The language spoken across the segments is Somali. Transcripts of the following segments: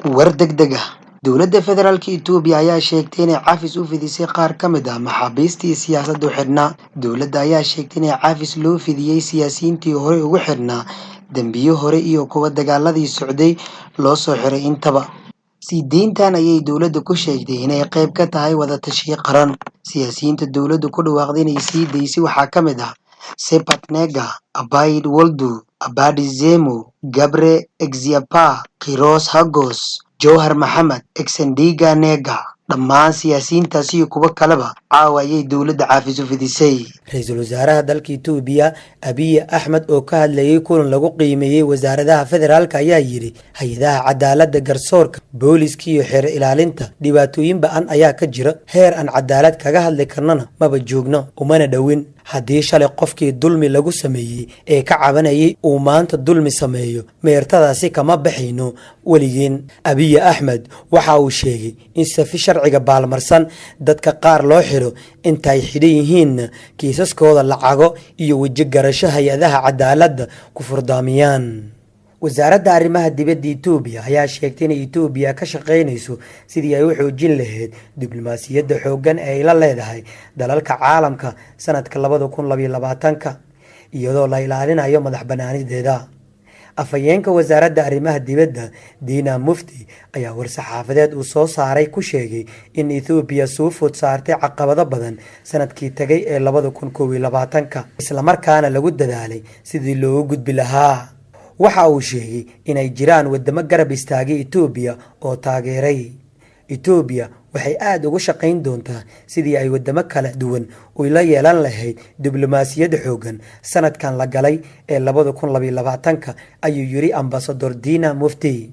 War degdeg ah. Dowladda Federaalka Itoobiya ayaa sheegtay inay cafis u fidisay qaar ka mid ah maxaabiistii siyaasadda u xidhnaa. Dowladda ayaa sheegtay in cafis loo fidiyay siyaasiyiintii horey ugu xidhnaa dambiyo hore iyo kuwa dagaaladii socday loo soo xiray intaba. Sii deyntan ayay dowladdu ku sheegtay inay qayb ka tahay wada tashiyo qaran. Siyaasiyiinta dowladdu ku dhawaaqday inay sii deysay waxaa ka mid ah Sepat Nega, Abaid Woldu, Abadi Zemo, Gabre Egziabher, Kiros Hagos, Jawhar Maxamed, Exendiga Nega. Dhammaan siyaasiyiintaasi iyo kuwo kaleba caawa ayay dowladda cafis u fidisay. Ra-iisul wasaaraha dalka Itoobiya Abiy Axmed oo ka hadlayay kulan lagu qiimeeyey wasaaradaha federaalka ayaa yidhi: "Hay-adaha cadaaladda, garsoorka, booliska iyo xeer ilaalinta dhibaatooyin ba-an ayaa ka jira. Heer aan cadaalad kaga hadli karnana maba joogno, umana dhowin. Haddii shalay qofkii dulmi lagu sameeyey ee ka cabanayay uu maanta dulmi sameeyo, meertadaasi kama baxayno weligeen." Abiy Axmed waxa uu sheegay in safi sharciga baalmarsan dadka qaar loo xiro, intaay xidhan yihiinna kiisaskooda lacago iyo weji garasho hay-adaha cadaaladda ku furdaamiyaan. Wasaaradda arrimaha dibadda Itoobiya ayaa sheegtay inay Itoobiya ka shaqeynayso sidii ay u xoojin lahayd diblomaasiyadda xooggan ee ay la leedahay dalalka caalamka sanadka 2022-ka, iyadoo la ilaalinayo madax banaanideeda. Afhayeenka wasaaradda arrimaha dibadda, Dina Mufti, ayaa war-saxaafadeed uu soo saaray ku sheegay in Ethoobiya soo food saartay caqabado badan sanadkii tagay ee 2021-ka, islamarkaana lagu dadaalay sidii loogu gudbi lahaa. Waxa uu sheegay inay jiraan wadamo garab istaagay Itoobiya oo taageeray. Itoobiya waxay aada uga shaqayn doontaa sidii ay wadamo kala duwan ula yeelan lahayd diblomaasiyad xoogan sanadkan la galay ee 2022-ka, ayuu yiri Ambasador Dina Mufti.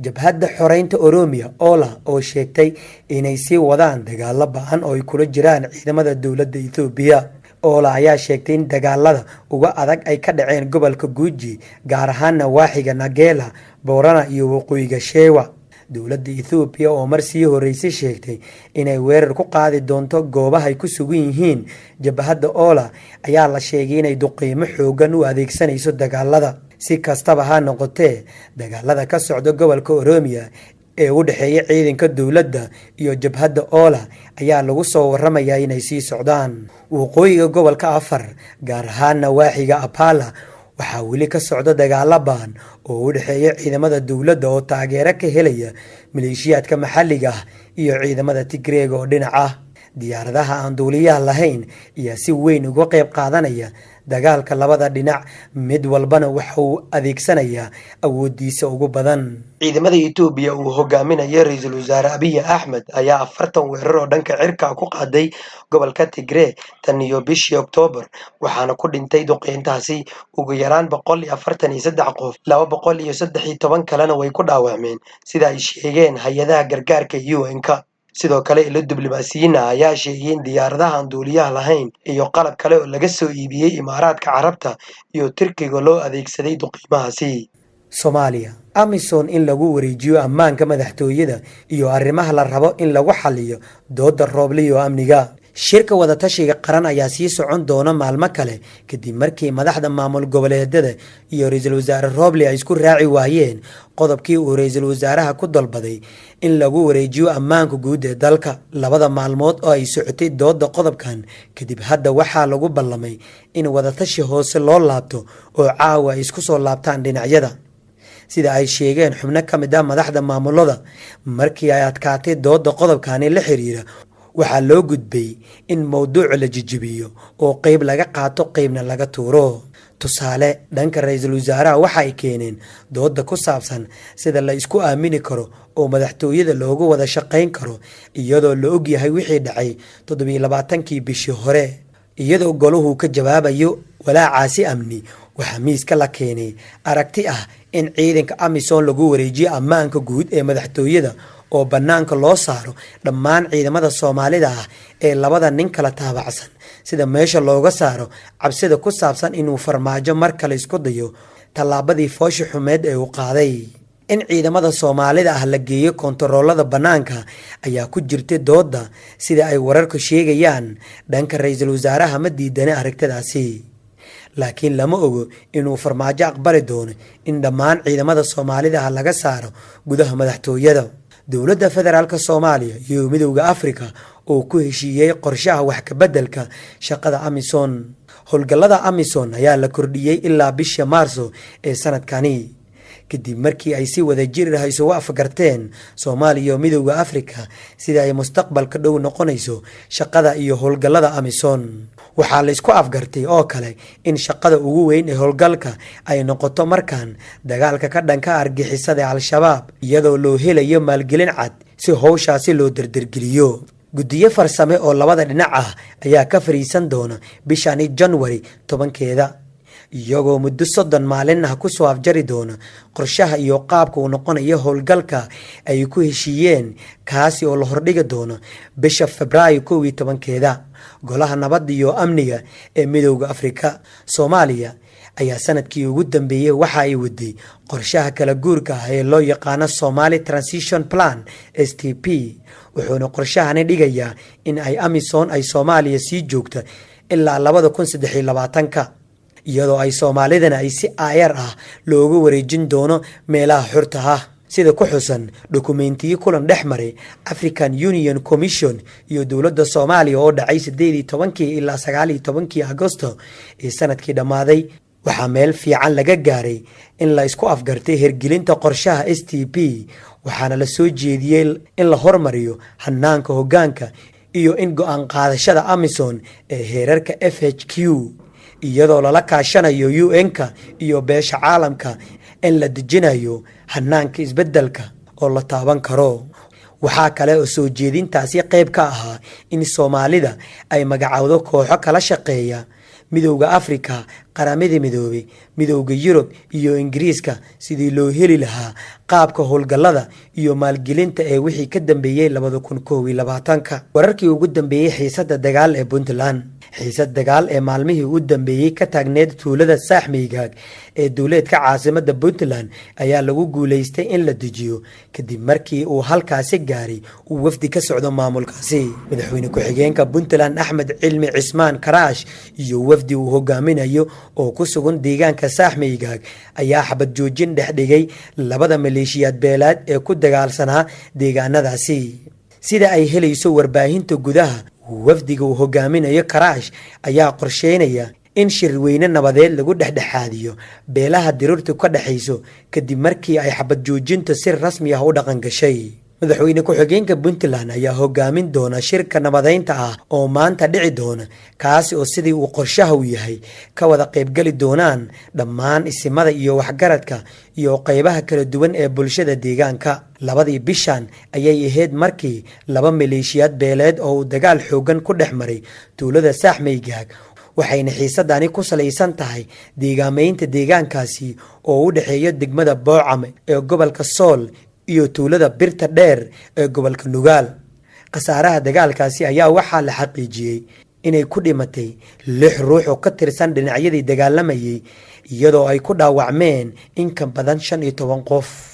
Jabhadda Xoreynta Oromia, OLA, oo sheegtay inay sii wadaan dagaalo ba-an oo ay kula jiraan ciidamada dowladda Ethoobiya. OLA ayaa sheegtay in dagaalada uga adag ay ka dhaceen gobolka Guuji, gaar ahaana waaxiga Nagela Boorana iyo waqooyiga Shewa. Dowladda Ethoobiya oo mar sii horeysay sheegtay inay weerar ku qaadi doonto goobahay ku sugan yihiin jabhadda OLA ayaa la sheegay inay duqiimo xoogan u adeegsanayso dagaalada. Si kastaba ha noqotee, dagaalada ka socda gobolka Oroomiya ee u dhexeeya ciidanka dowladda iyo jabhadda OLA ayaa lagu soo waramayaa inay sii socdaan. Waqooyiga gobolka Afar, gaar ahaana waaxiga Apala, waxaa weli ka socda dagaalo ba'an oo u dhexeeya ciidamada dowladda oo taageero ka helaya maleeshiyaadka maxalliga ah iyo ciidamada Tigreega oo dhinac ah. Diyaaradaha aan duuliyaha lahayn ayaa si weyn uga qayb qaadanaya dagaalka labada dhinac, mid walbana waxa uu adeegsanayaa awoodiisa ugu badan. Ciidamada Itoobiya uu hogaaminayo ra-iisul wasaare Abiy Axmed ayaa 40 weerar oo dhanka cirka ku qaaday gobolka Tigree tan iyo bishii Oktoobar, waxaana ku dhintay duqeyntaasi ugu yaraan 143 qof, 213 kalena way ku dhaawacmeen, sida ay sheegeen hay-adaha gargaarka UN-ka. Sidoo kale, ilo diblomaasiyiin ah ayaa sheegay in diyaaradaha aan duuliyaha lahayn iyo qalab kale oo laga soo iibiyey Imaaraadka Carabta iyo Turkiga loo adeegsaday duqiimahaasi. Soomaaliya, AMISOM in lagu wareejiyo ammaanka madaxtooyada iyo arrimaha la rabo in lagu xaliyo dooda Rooble iyo amniga. Shirka wadatashiga qaran ayaa sii socon doona maalmo kale, kadib markii madaxda maamul goboleedyada iyo ra-iisul wasaare Rooble ay isku raaci waayeen qodobkii uu ra-iisul wasaaraha ku dalbaday in lagu wareejiyo ammaanka guud ee dalka. 2-da maalmood oo ay socotay dooda qodobkan kadib, hadda waxaa lagu ballamay in wadatashi hoose loo laabto oo caawa ay isku soo laabtaan dhinacyada, sida ay sheegeen xubno ka mid ah madaxda maamulada. Markii ay adkaatay dooda qodobkani la xiriira, waxaa loo gudbay in mowduuca la jijibiyo oo qeyb laga qaato, qeybna laga tuuro. Tusaale, dhanka ra-iisul wasaaraha waxa ay keeneen dooda ku saabsan sida la isku aamini karo oo madaxtooyada loogu wada shaqayn karo, iyadoo la ogyahay wixii dhacay 27-kii bishii hore. Iyadoo golahu ka jawaabayo walaacaasi amni, waxaa miiska la keenay aragti ah in ciidanka AMISOM lagu wareejiyo ammaanka guud ee madaxtooyada oo bannaanka loo saaro dhammaan ciidamada Soomaalida ah ee labada nin kala taabacsan, sida meesha looga saaro cabsida ku saabsan inuu Farmaajo mar kale isku dayo tallaabadii foosha xumeed ee uu qaaday. In ciidamada Soomaalida ah la geeyo kontaroolada bannaanka ayaa ku jirtay dooda, sida ay wararku sheegayaan. Dhanka ra-iisul wasaaraha ma diidana aragtidaasi. Laakiin lama ogo inuu Farmaajo aqbali doono in dhammaan ciidamada Soomaalida ah laga saaro gudaha madaxtooyada. Dowladda Federaalka Soomaaliya iyo Midowda Afrika oo ku heshiiyey qorshaha wax kabeddelka shaqada AMISOM. Howlgallada AMISOM ayaa la kordhiyey ilaa bisha Maarso ee sanadkani, kadib markii ay si wada jir ah isugu afgarteen Soomaaliya iyo Midowda Afrika sida ay mustaqbalka dhow noqonayso shaqada iyo howlgallada AMISOM. Waxaa la isku afgartay oo kale in shaqada ugu weyn ee howlgalka ay noqoto markan dagaalka ka dhanka argixisada Al-Shabaab, iyadoo loo helayo maalgelin cad si howshaasi loo dardargeliyo. Guddiyo farsame oo labada dhinac ah ayaa ka fariisan doona bishani Janwari 10-keeda, iyagoo muddo 30 maalin ah kusoo afjari doona qorshaha iyo qaabka uu noqonayo howlgalka ay ku heshiiyeen, kaasi oo la hordhigi doono bisha Febraayo 11-keeda Golaha Nabadda iyo Amniga ee Midowda Afrika. Soomaaliya ayaa sanadkii ugu dambeeyey waxa ay waday qorshaha kala guurka ah ee loo yaqaano Somali Transition Plan, STP, wuxuuna qorshahani dhigayaa in ay AMISOM ay Soomaaliya sii joogta ilaa 2023-ka, iyadoo ay Soomaalidana ay si aayar ah looga wareejin doono meelaha xurta ah, sida ku xusan dukumentiyo kulan dhex maray African Union Commission iyo dowladda Soomaaliya oo dhacay 18-kii ilaa 19-kii Agosto ee sanadkii dhammaaday. Waxaa meel fiican laga gaaray in la isku afgartay hirgelinta qorshaha STP, waxaana la soo jeediyey in la hormariyo hanaanka hoggaanka iyo in go-aan qaadashada AMISOM ee heerarka FHQ, iyadoo lala kaashanayo UN-ka iyo beesha caalamka, in la dejinayo hanaanka isbeddelka oo la taaban karo. Waxaa kale oo soo jeedintaasi qayb ka ahaa in Soomaalida ay magacowdo kooxo kala shaqeeya Midowda Afrika, Qaramada Midoobay, Midowda Yurub iyo Ingiriiska sidii loo heli lahaa qaabka howlgallada iyo maalgelinta ee wixii ka dambeeyey 2021-ka. Wararkii ugu dambeeyey xiisada dagaal ee Puntland. Xiisad dagaal ee maalmihii u dambeeyey ka taagneed tuulada Saaxmeygaag ee dowleedka caasimada Puntland ayaa lagu guuleystay in la dejiyo, kadib markii uu halkaasi gaaray uu wafdi ka socdo maamulkaasi. Madaxweyne ku-xigeenka Puntland Axmed Cilmi Cismaan Karaash iyo wafdi uu hogaaminayo oo ku sugan deegaanka Saaxmeygaag ayaa xabad joojin dhex dhigay labada maleeshiyaad beelaad ee ku dagaalsanaa deegaanadaasi, sida ay helayso warbaahinta gudaha. Wafdiga uu hogaaminayo Karaash ayaa qorsheynaya in shirweyne nabadeed lagu dhexdhexaadiyo beelaha dirirtu ka dhexayso, kadib markii ay xabad joojinta si rasmi ah u dhaqan gashay. Madaxweyne ku-xigeenka Puntland ayaa hogaamin doona shirka nabadeynta ah oo maanta dhici doona, kaasi oo sidii uu qorshaha u yahay ka wada qaybgeli doonaan dhammaan isimada iyo waxgaradka iyo qeybaha kala duwan ee bulshada deegaanka. Labadii bishan ayay ahayd markii laba maleeshiyaad beeleed oo uu dagaal xoogan ku dhex maray tuulada Saaxmeygaag, waxayna xiisadani ku salaysan tahay deegaameynta deegaankaasi oo u dhexeeya degmada Boocame ee gobolka Sool iyo tuulada Birta Dheer ee gobolka Nugaal. Khasaaraha dagaalkaasi ayaa waxaa la xaqiijiyey inay ku dhimatay lix ruux oo ka tirsan dhinacyadii dagaalamayay, iyadoo ay ku dhaawacmeen in ka badan 15 qof.